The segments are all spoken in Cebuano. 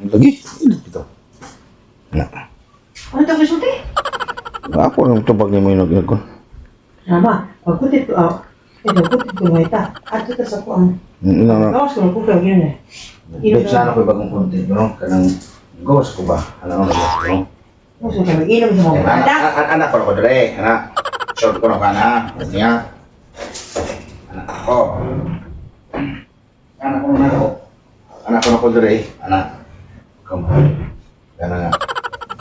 Lagi, ito. Na. Ano ito gisulti? Ako nang tubag ni mo yung nagkon. Nama, pagkutit ko, ah, eh, pagkutit ko nga ita. Ato ta sa kuan. Na na. Gawas ko ng kukaw yun eh. Babes, na ako bagong content, no? Kanang gawas ko ba? Ano na ba? No? Gusto ka mag-inom sa mga Anak, banda. anak ko ko dre, anak. Short ko na ka na. Niya. Anak ko. Anak ko na ko. Anak ko na ko dre, anak. Come on. Kana nga.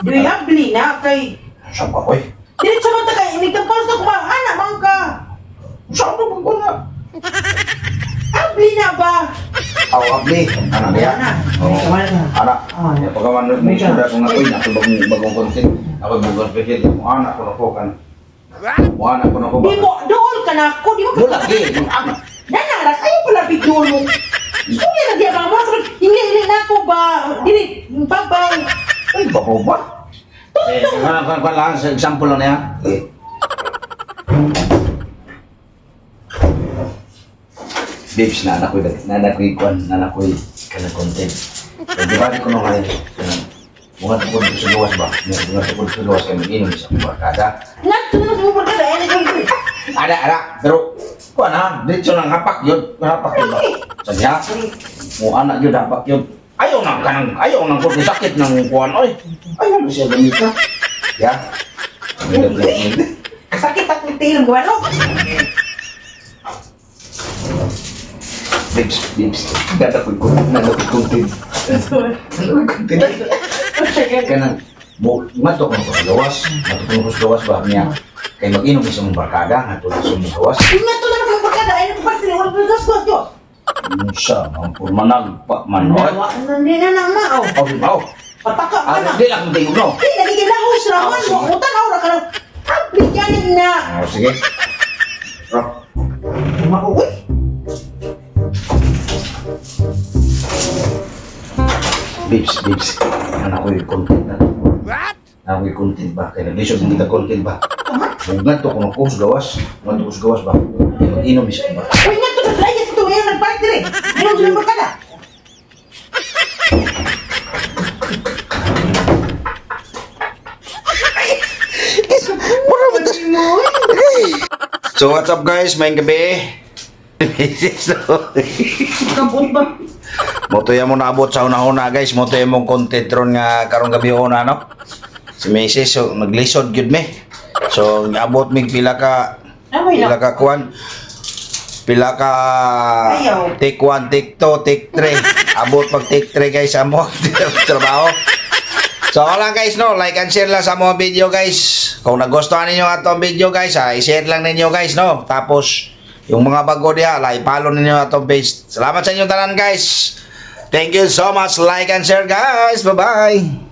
Duy abli na kay Sa pa ko eh. Diretso man ta kay nigtampos na kuma anak man ka. Sa pa ko na. Abli na ba? Aw abli. Anak niya. Anak. Oo. Kawan na. Anak. Ah. Ya pagaman mo sudah ko nga oy, ako bagong bagong content. Ako bagong content. Mo anak ko na ko kan. Mo anak ko na ko. Di mo dool ka na ako, di mo Mo lagi, mo anak. Nanara kayo pala bidol mo. Istorya na diya ba mo? Hindi na ako ba? Dili, babaw. Ay, babaw ba? Eh, kan kan kan lang sa example lang niya. Eh. Babes, na anak ko, na anak ko, kwan, na anak ko, kanang content. Eh, di ba, di ko nung ngayon, kanang, bunga tukod sa luwas ba? Bunga tukod sa luwas, kaya mag-inom sa akong barkada. Ngadto na sa barkada ay nag. Ada, ada, pero, kuan ha, diretso nang hapak yun, hapak yun ba? Sabi ha, mo anak yun, hapak yun. Ayaw nang kanang, ayaw nang kurti sakit ng kuan, oy. Ayaw na siya gamita. Ya. Sakit akong tilong gawa no. Babes, babes, nada ko'y nada ko'y content. Nada ko'y content. Kanang, mo, mato ko sa gawas, mato ko sa gawas ba niya. Kay mag-inom sa mong barkada, nga tulad sa mong gawas. Ngadto na sa barkada ay nagparti ni Ordo Gas ko to. Unsa, ang purmanag pa man, oy. Wa na ni na na ma oh. Oh, oh. Pataka ka Ah, na. di lang kung tingog, no? Di lagi lahos ra man mo utan aura ka na. Abli ganing na. Oh, sige. Bro. Mauwi. Babes, babes. Ano ko yung content na? What? Ano ko yung content ba? Kaya nag-isip hindi ka content ba? Kung ganito ko ng kus gawas, ganito ko sa gawas ba? Kaya mag-inom isa ba? Uy, ngadto na playa sa tuwi nagparty rin. Inom sa barkada. So what's up guys, maayong gabi. Kampot ba? Moto mo naabot sa una-una guys, moto mong content ron nga karong gabi una no. Si Macy so naglisod gyud me. So abot mig pila ka Amoy pila na. ka kuan pila ka Ayaw. take 1, take 2, take 3. Abot pag take 3 guys amo trabaho. So ako lang guys no, like and share lang sa mga video guys. Kung nagustuhan ninyo atong video guys, ha, i-share lang ninyo guys no. Tapos yung mga bago diha, like follow ninyo atong page. Salamat sa inyong tanan guys. Thank you so much. Like and share guys. Bye-bye.